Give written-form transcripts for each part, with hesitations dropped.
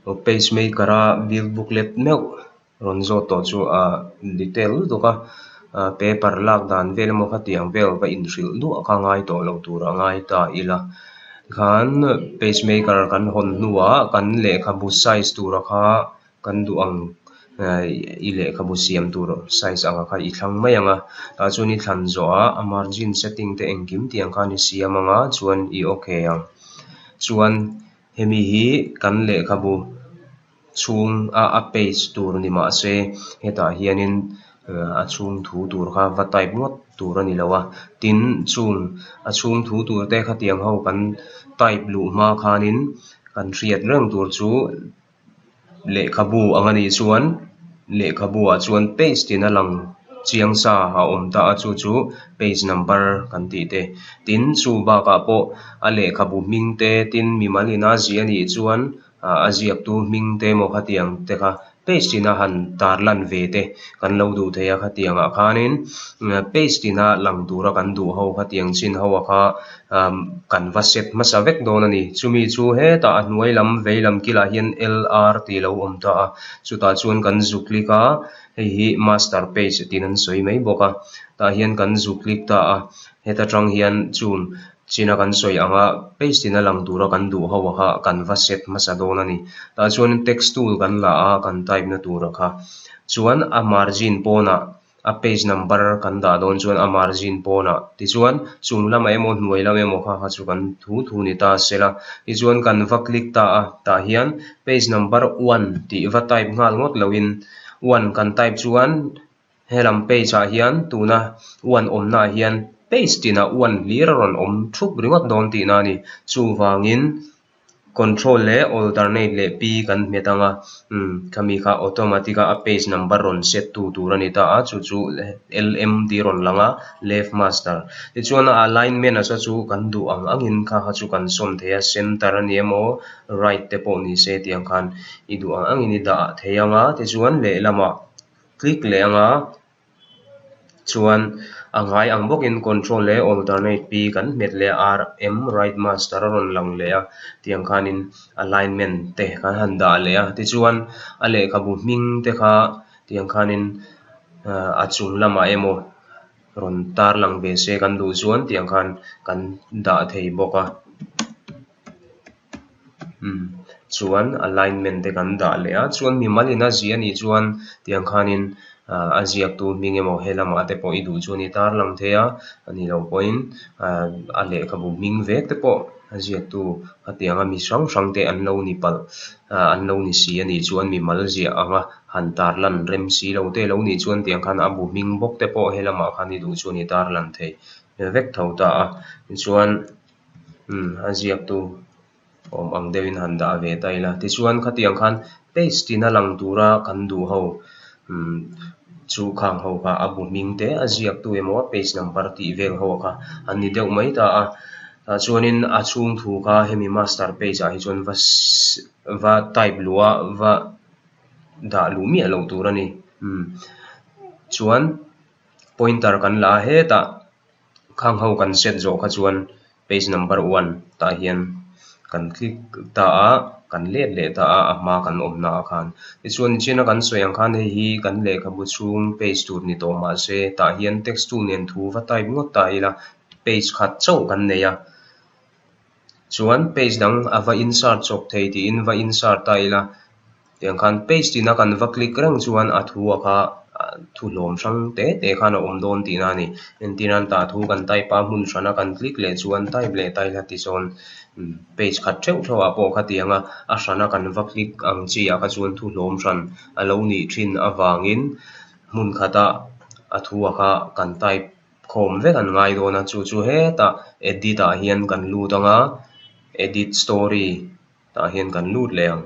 Page maker a bill booklet meuh rawn zawt tawh chu a detail lutuk a paper lak dan vel emaw khatiang vel va inhrilh duah kha ngai tawh lo tur a ngai ta ila tikhan page maker kan hawn hnuah kan lehkhabu size tura kha kan duh ang i lehkhabu siam tur size anga kha i thlang mai ang a tah chuan i thlan zawh ah a margin setting te engkim tiang khan i siam ang a chuan i okay ang chuan hemi hi kan lehkhabu chhung a a page tur ni mah se hetah hianin a chhung thu tur kha va type ngawt tur a ni lo a tin chung a chhung thu tur te khatiang ho kan type luh hma khanin kan hriat reng tur chu. Lehkhabu ang a nih chuan lehkhabu ah chuan page tin a lang chiang sa a awm ta a chu chu page number kan tih te tin chu bakah pawh a lehkhabu hming te tin mimal in a ziah a nih chuan ah a ziaktu hming te emaw khatiang te kha page tina han tar lan ve te kan lo duh thei a khatiang ah khanin page tina lang tura kan duh ho khatiang chin ho a kha Kan va set hmasa vek dawn a ni. Chumi chu hetah a hnuai lam vei lam kilah hian LR tih lo awm ta a, chutah chuan kan zu click a, hei hi master page tiin an sawi mai bawk a, tah hian kan zu click ta a, heta tang hian chung china kan sawi anga page tina lang tura kan duh ho kha kan va set hmasa dawn a ni. Tah chuan text tool kan la a, kan type na tura kha chuan a margin pawnah A page number kan dah dawn chuan a margin pawnah tichuan chung lamah emaw hnuai lam emaw kha kha chu kan thu thu ni ta se la. Tichuan kan va click ta a, tah hian page number one tih va type nghal ngawt loin one kan type chuan helam page ah hian tuna one awmna ah hian page tinah one hlir a rawn awm thup ringawt dawn tihna a ni. Chuvangin. Control leh alternate leh P kan hmet ang a, umm khami kha automatic a a page number rawn set tu tur a ni ta a, chu chu LM tih rawn lang a, left master. Tichuan a alignment a saw chu kan duh ang angin kha kha chu kan sawn thei a, center a ni emaw right te pawh ni se tiang khan i duh ang angin i dah thei ang a, tichuan lehlamah click leh ang a. Chuan a ngai ang bawkin control leh alternate P kan hmet leh a, RM right master a rawn lang leh a, tiang khanin alignment te kan han dah leh a, tichuan a lehkhabu hming te kha tiang khanin a chung lamah emaw rawn tar lang ve se kan duh chuan tiang khan kan dah thei bawk a. Umm chuan alignment te kan dah leh a chuan mimal in a ziah anih chuan tiang khanin ah a ziaktu hming emaw he lamah te pawh i duh chuan i tar lang thei a ani lo pawhin ah a lehkhabu hming vek te pawh a ziaktu khatianga mi hrang hrang te an lo ni palh ah an lo ni si anih chuan mimal ziah anga han tar lan rem si lo te lo nih chuan tiang khan a bu hming bawk te pawh he lamah khan i duh chuan i tar lan thei vek tho ta a tichuan. Umm a ziaktu awm ang deuhin han dah ve ta ila tichuan khatiang khan page tina lang tura kan duh ho umm chu khang ho kha a bu hming te a ziaktu emaw a page number tih vel ho kha an ni deuh mai ta a tah chuanin a chhung thu kha hemi master page ah hi chuan va va type luh a va dah luh miah loh tur a ni umm chuan pointer kan la a hetah. Khang ho kan set zawh kha chuan page number one tah hian kan click ta a, kan let leh ta a, a hma kan awmna ah khan. Tichuan nichina kan sawi ang khan hei hi kan lehkhabu chhung page tur ni tawh mahse tah hian text tool nen thu va type ngawt ta ila page khat chauh kan nei a. Chuan page dang a va insert chawp thei tiin va insert ta ila Tiang khan page tina kan va click reng chuan a thu a kha thu hlawm hrang te te khan a awm dawn tihna a ni. Entir nan tah thu kan type a hmun hrana kan click leh chuan type leh ta ila tichuan page khat theuh theuh ah pawh khatiang a a hrana kan va click ang chi ah kha chuan thu hlawm hran a lo nih thin avangin hmun khata a thu a kha kan type khawm vek an ngai dawn a chu chu hetah edit ah hian kan lut ang a edit story. Tah hian kan lut leh ang.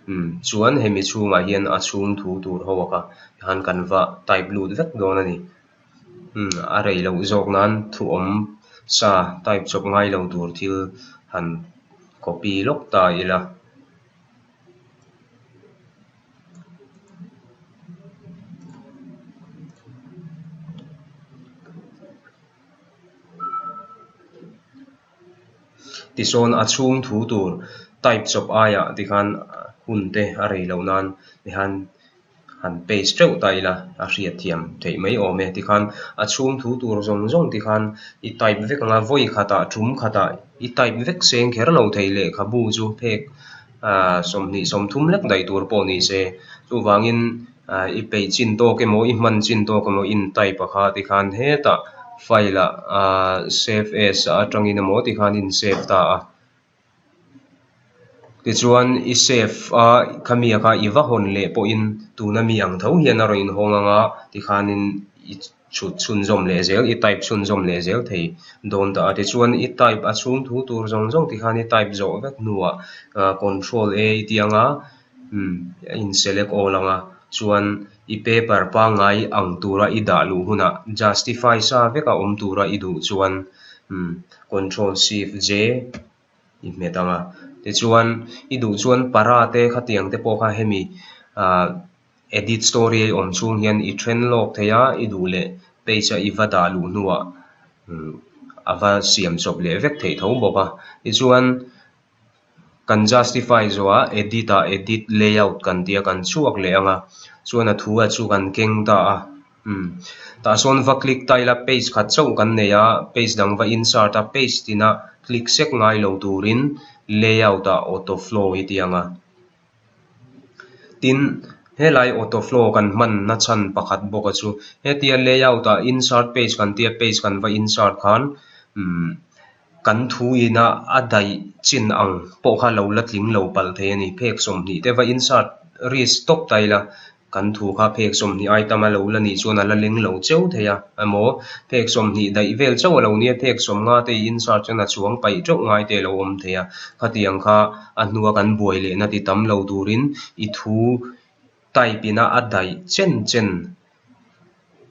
Umm chuan hemi chhungah hian a chhung thu tur ho a kha han kan va type lut vek dawn a ni. Umm a rei loh zawk nan thu awm sa type chawp ngai lo tur thil han copy lawk ta ila. Tisawn a chhung thu tur type chawp aiah tikhan Hun te a rei loh nan tihian han paste teuh ta ila a hriat thiam theih mai awm e. Tikhan a chhung thu tur zawng zawng tikhan i type vek ang a, vawi khatah tum khatah i type vek seng kher lo thei lehkhabu chu phek 20 30 lek daih tur pawh ni se. Chuvangin i peih chin tawk emaw i hman chin tawk emaw in type a kha tikhan hetah file ah save as atangin emaw tikhan in save ta a. Tichuan i save a khami a kha i va hawn leh pawhin tuna mi ang tho hian a rawn inhawng ang a tikhanin i chhut chhunzawm leh zel i type chhunzawm leh zel thei dawn ta a. Tichuan i type a chhung thu tur zawng zawng tikhan i type zawh vek hnuah control A i ti ang a umm a in select all ang a chuan i paper pangngai ang tura i dah luh hunah justify sa veka awm tura i duh chuan umm control shift J i hmet ang a. Tichuan i duh chuan para te khatiang te pawh kha hemi ah edit story a i awm chhung hian i then lawk thei a, i duh leh page a i va dah luh hnuah umm a va siam chawp leh vek theih tho bawk a. Tichuan Kan justify zawh a edit ah edit layout kan tia kan chhuak leh ang a, chuan a thu a chu kan keng ta a, umm tah sawn va click ta ila page khat chauh kan nei a, page dang va insert a, page tina click sek ngai lo turin layout ah auto flow hi ti ang a. Tin, helai auto flow kan hman na chhan pakhat bawk a chu hetia layout ah insert page kan tia page kan va insert khan umm Kan thu ina a daih chin ang pawh kha lo la tling lo palh thei a ni. Phek 20 te va insert risk tawp ta ila, kan thu kha phek 20 ai tam a lo la nih chuan a la leng lo cheu thei a, emaw phek 20 daih vel chauh a lo nia, phek 50 te i insert chuan a chuang paih teuh ngai te a lo awm thei a. Khatiang kha a hnua kan buai lehna ti tam lo turin i thu type ina a daih chen chen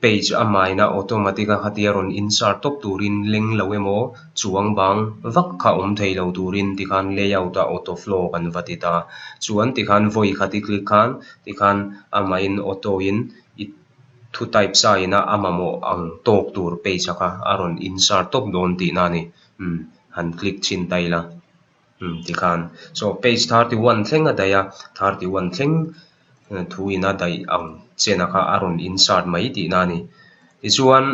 Page a maina automatic a khatia rawn insert tawp turin leng lo emaw chuang bang vak kha awm thei lo turin tikhan layout ah auto flow kan va ti ta. Chuan tikhan vawi khat i click khan tikhan a main auto in i thu type sa ina a mamawh ang tawk tur page a kha a rawn insert tawp dawn tihna a ni. Umm han click chhin ta ila. Umm tikhan so page 31 thleng a daih a, 31 thleng Thu in a daih ang chena kha a rawn insert mai tihna a ni. Tichuan,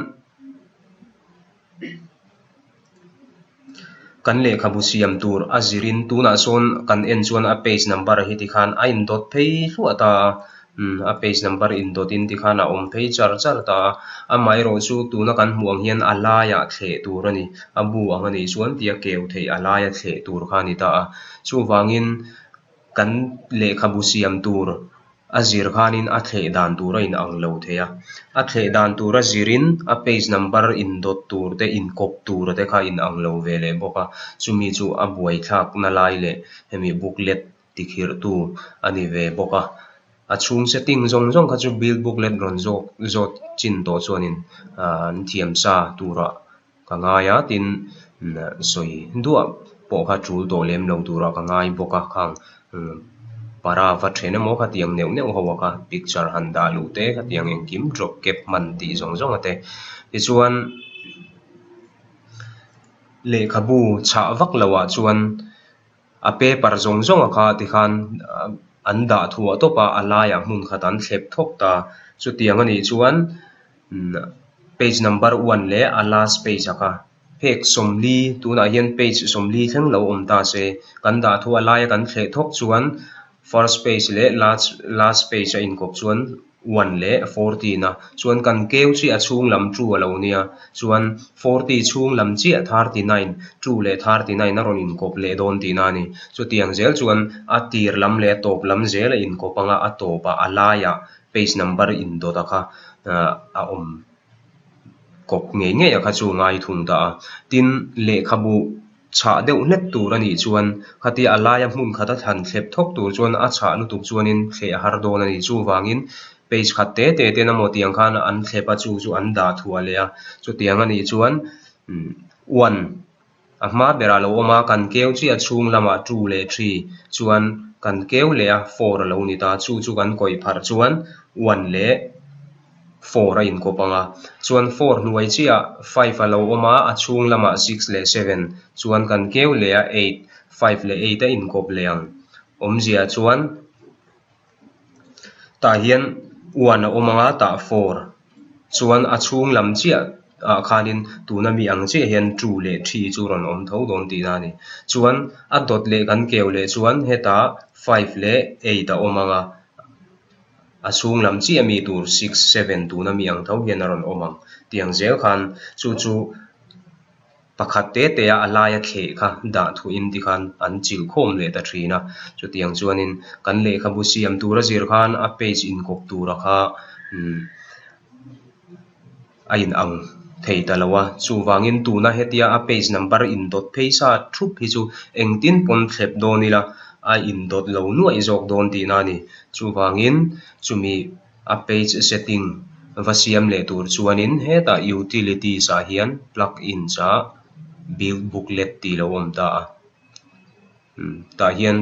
kan lehkhabu siam tur a zirin tunah sawn kan en chuan a page number hi tikhan a indawt phei hluah ta a, umm a page number indawtin tikhan a awm phei char char ta a. Amaherawh chu tuna kan hmuh ang hian a laiah thleh tur a ni, a bu ang a nih chuan tia keu theih a laia thleh tur kha a ni ta a. Chuvangin Kan lehkhabu siam tur a zir khanin a thleh dan tur a inang lo thei a, a thleh dan tur a zirin a page number indawt tur te inkawp tur te kha inang lo ve leh bawk a, chumi chu a buaithlakna lai leh hemi booklet tikhirhtu a ni ve bawk a. A chhung setting zawng zawng kha chu build booklet rawn zawk zawt chin tawh chuanin an thiam sa turah Ka ngai a, tin sawi duah pawh kha tul tawh lem lo turah ka ngai bawk a, khang para va then emaw khatiang neuh neuh ho a kha picture han dah luh te khatiang engkim drop cap hman tih zawng zawng a te. Tichuan lehkhabu chhah vak loh ah chuan a paper zawng zawng a kha tikhan an dah thuah tawp a, a laiah hmun khat an thlep thawk ta. Chutiang a nih chuan page number one leh a last page a kha phek 40 tunah hian page 40 thleng lo awm ta se kan dah thu a laia kan thleh thawk chuan first page leh last last page a inkawp chuan one leh forty na chuan kan keu chiah a chhung lam two a lo nia chuan forty chhung lam chiah 39 two leh 39 a rawn inkawp leh dawn tihna a ni chutiang zel chuan a tir lam leh a tawp lam zel a inkawp anga a tawpah a laiah Page number indawt a kha a awm kawp ngei ngei a kha chu ngai thung ta a. Tin, lehkhabu chhah deuh hlek tur a nih chuan khatia a laia hmun khat a thlan thlep thawk tur chuan a chhah lutuk chuanin thleh a har dawn a ni. Chuvangin page khat te te ten emaw tiang khan an thlep a, chu chu an dah thuah leh a. Chutiang a nih chuan one A hma berah lo awm a, kan keu chiah chhung lamah two leh three chuan kan keu leh a, four a lo ni ta. Chu chu kan kawih pharh chuan one leh four a inkawp ang a. Chuan four hnuai chiah five a lo awm a, a chhung lamah six leh seven chuan kan keu leh a, eight, five leh eight a inkawp leh ang. Awmzia chuan. Tah hian one a awm ang a, tah four chuan a chhung lam chiah ah khanin tuna mi ang chiah hian two leh three chu rawn awm tho dawn tihna a ni. Chuan a dawt leh kan keu leh chuan hetah five leh eight a awm ang a, a chhung lam chiah mi tur six seven tuna mi ang tho hian a rawn awm ang tiang zel khan chu chu Pakhat te te a a laia thleh kha dah thuin tikhan an chilh khawm leh ta thin a. Chutiang chuanin kan lehkhabu siam tura zir khan a page inkawp tura kha a inang thei ta lo a. Chuvangin tuna hetia a page number indawt phei sa thup hi chu engtin pawn thlep dawn ila a indawt lo nuaih zawk dawn tihna a ni. Chuvangin chumi A page setting va siam leh tur chuanin hetah utilities ah hian plug ins ah build booklet tih lo awm ta a. Tah hian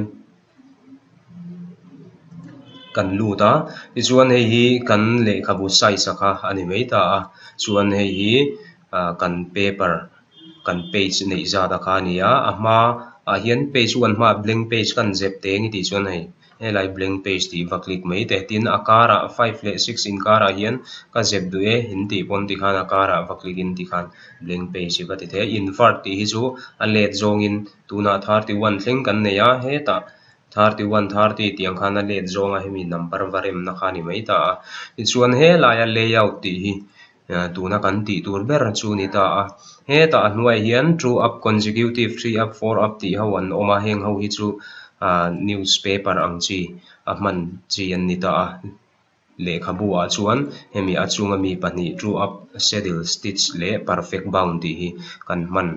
kan lut a, tichuan hei hi kan lehkhabu size a kha a ni mai ta a, chuan hei hi kan paper kan page neih zat a kha a ni a, a hma ah hian page one hmaah blank page kan zep teng i tih chuan hei Helai blank page tih va click mai teh. Tin, a karah five leh six inkarah hian ka zep duh e in tih pawn tikhan a karah va click in tikhan blank page hi va ti thei a. Invert tih hi chu a let zawngin tunah 31 thleng kan nei a, hetah 31, 30 tih ang khan a let zawnga hemi number va remna kha a ni mai ta a. Tichuan helaia layout tih hi tuna kan tih tur ber chu a ni ta a. Hetah a hnuaiah hian two up consecutive, three up, four up tih ho an awm a, heng ho hi chu ah newspaper ang chi a hman chi an ni ta a. Lehkhabu ah chuan hemi a chunga mi pahnih two up saddle stitch leh perfect bound tih hi kan hman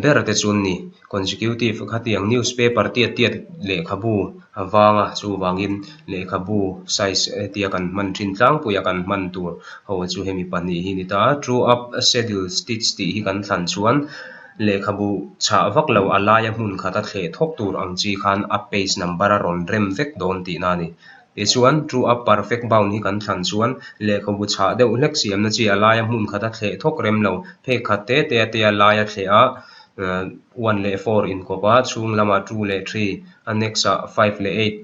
Ber te chu ni. Consecutive khatiang newspaper tiat tiat lehkhabu a vang a, chuvangin lehkhabu size hetia kan hman thin tlangpuia kan hman tur ho chu hemi pahnih hi ni ta a. True up saddle stitch tih hi kan thlan chuan lehkhabu chhah vak lo a laia hmun khata thleh thawk tur ang chi khan a page number a rawn rem vek dawn tihna a ni. Tichuan, True up perfect bound hi kan thlan chuan lehkhabu chhah deuh hlek siamna chi a laia hmun khat a thleh thawk rem lo. Phek khat te te a tia laia thleh a, one leh four inkawp a, chhung lamah two leh three, a next ah five leh eight,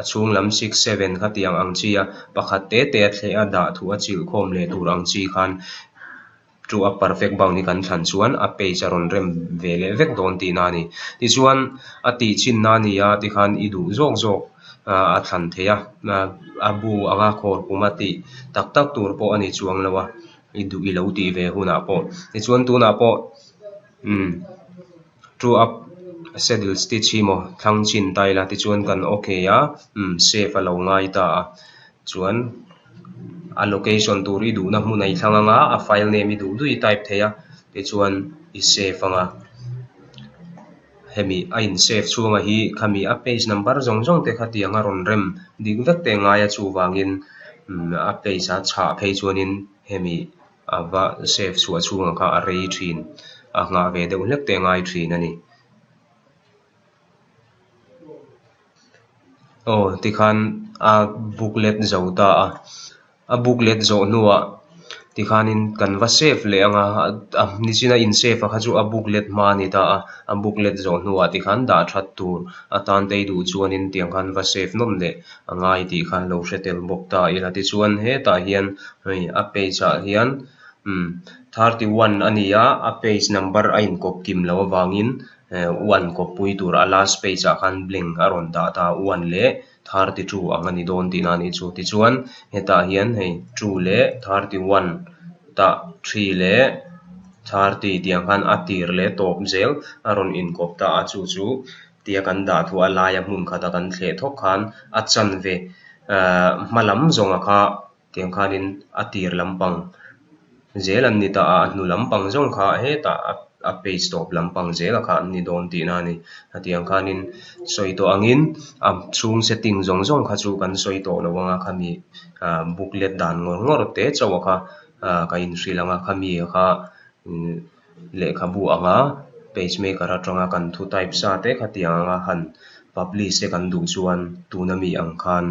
a chhung lam six, seven kha tiang ang chi a, pakhat te te a thleh a dah thuh a chilh khawm leh tur ang chi khan Chu a perfect bound hi kan thlan chuan a page a rawn rem ve leh vek dawn tihna a ni. Tichuan a tih chhinna a ni a tikhan i duh zawk zawk a thlan thei a, a bu anga khawr pum a tih tak tak tur pawh a ni chuang lo a, i duh i lo tih ve hunah pawh. Tichuan tunah pawh umm two up saddle stitch hi maw thlang chin ta ila tichuan kan okay a umm save a lo ngai ta a. Chuan a location tur i duhna hmun a i thlang anga a file name i duh duh i type thei a tichuan i save anga hemi a in save chhunga hi khami a page number zawng zawng te kha tiang a rawn rem dik vek te ngai a chuvangin a page a chhah phei chuanin hemi a va save chhuah chhungah kha a rei thin a nghah ve deuh hlek te ngai thin a ni. Aw tikhan a booklet zo ta a, a booklet zawh hnuah tikhanin kan va save leh ang a, a nichina in save a kha chu a booklet hma a ni ta a, a booklet zawh hnuah tikhan dah that tur atan te i duh chuanin tiang khan va save nawm leh a ngai tih kha lo hre tel bawk ta ila tichuan hetah hian hei a page ah hian umm 31 a ni a, a page number a inkawp kim loh avangin One kawppui tur a last page ah khan blank a rawn dah ta one leh 32 ang a ni dawn tihna a nih chu. Tichuan hetah hian hei two leh 31 tah three leh 30 tih ang khan a tir leh tawp zel a rawn inkawp ta a chu chu tia kan dah thu a laia hmun khata kan thleh thawk khan a chanve hma lam zawnga kha Tiang khanin a tir lampang zel an ni ta a, a hnu lampang zawng kha hetah a page tawp lampang zela kha an ni dawn tihna a ni. Hetiang khanin sawi tawh angin a chhung setting zawng zawng kha chu kan sawi tawh lo ang a, khami booklet dan ngawr ngawr te chauh a kha ka inhrilh ang a, khami kha lehkhabu anga page maker atanga kan thu type sa te kha tiang anga han publish te kan duh chuan tuna mi ang khan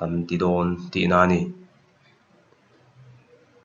kan ti dawn tihna a ni.